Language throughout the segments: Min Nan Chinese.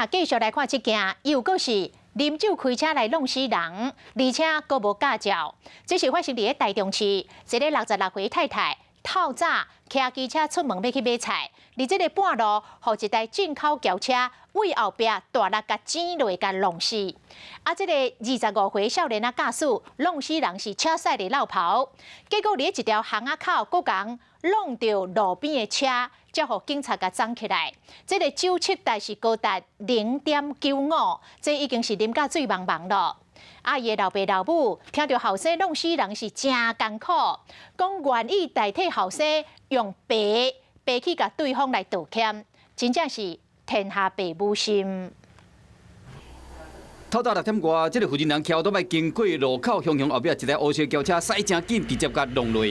咱繼續來看這件，又閣是啉酒開車來弄死人，而且閣無駕照。這是發生佇咧台中市，一个66歲太太透早騎機車出門欲去買菜，佇這个半路，予一台進口轎車對後壁大力共剪落，共弄死。啊，這个25歲少年仔駕駛弄死人是車駛佇落跑，結果佇咧一條巷仔口，閣共弄著路邊的車，才予警察共摠起來。這个酒測值是高達0.95，這已經是啉甲醉茫茫咯。啊，伊的老爸老母聽著後生弄死人是誠艱苦，講願意代替後生用爬爬去共對方來道歉，真正是天下父母心。透早6點外，這个負責人騎歐多擺經過路口，雄雄後壁一台烏色轎車駛誠緊，直接共弄落。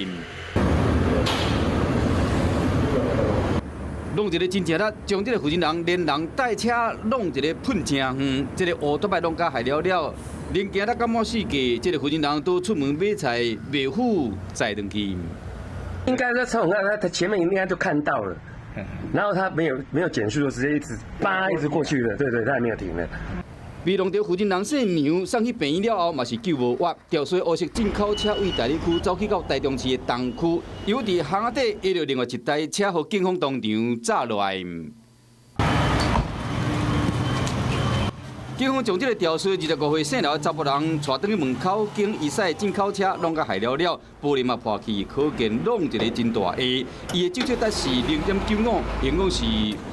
弄一个真正力，將這个負責人連人帶車弄一个噴誠遠，這个烏托邦弄甲害了了，零件得感冒四季，這个負責人都出門買菜，袂赴載轉去。應該說從那他前面應該就看到了，然後他沒有減速，就直接一直叭一直過去了，對對，他也沒有停了。被弄著負責人姓娘送去病院了後，嘛是救無活。肇事烏色進口車對大里區走去到台中市的東區，又佇巷仔底挨著另外一台車，予警方當場炸落來。警方將這个肇事25歲姓劉的查埔人帶轉去門口，經伊駛進口車攏共害了了，玻璃嘛破去，可見弄一个真大下。伊的酒測值是0.95，應講是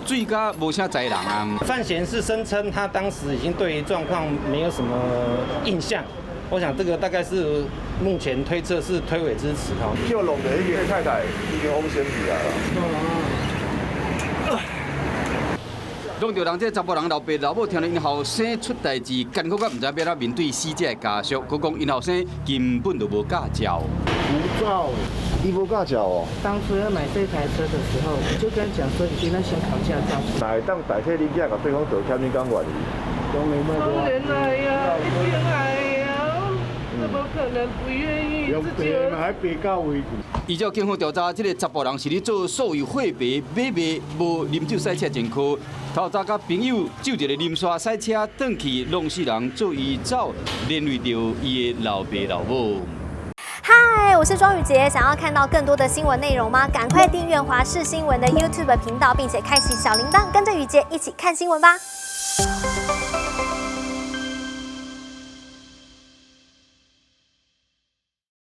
醉甲無啥在人啊。范閒是聲稱他當時已經對於狀況沒有什麼印象，我想這個大概是目前推測是推諉之詞哈。就弄的一個太太已經風險起來了。弄著人這查埔人老爸老母聽著𪜶後生出代誌，艱苦甲毋知欲按怎面對死者的家屬，閣講𪜶後生根本就無駕照。無照，伊無駕照哦。當初要買這台車的時候，我就跟他講說，一定要先考駕照。哪會當代替你囝共對方道歉，你敢願意？當然來呀，一定來呀，怎麼可能不願意？自己還比較為依照警方調查，這个查埔人是咧做所謂貨幣買賣，無啉酒駛車前科。透早佮朋友酒一个啉煞駛車轉去，弄死人，做伊走連累著伊的老爸老母。嗨，我是莊宇傑，想要看到更多的新聞內容嗎？趕快訂閱華視新聞的 YouTube 頻道，並且開啟小鈴鐺，跟着宇傑一起看新聞吧。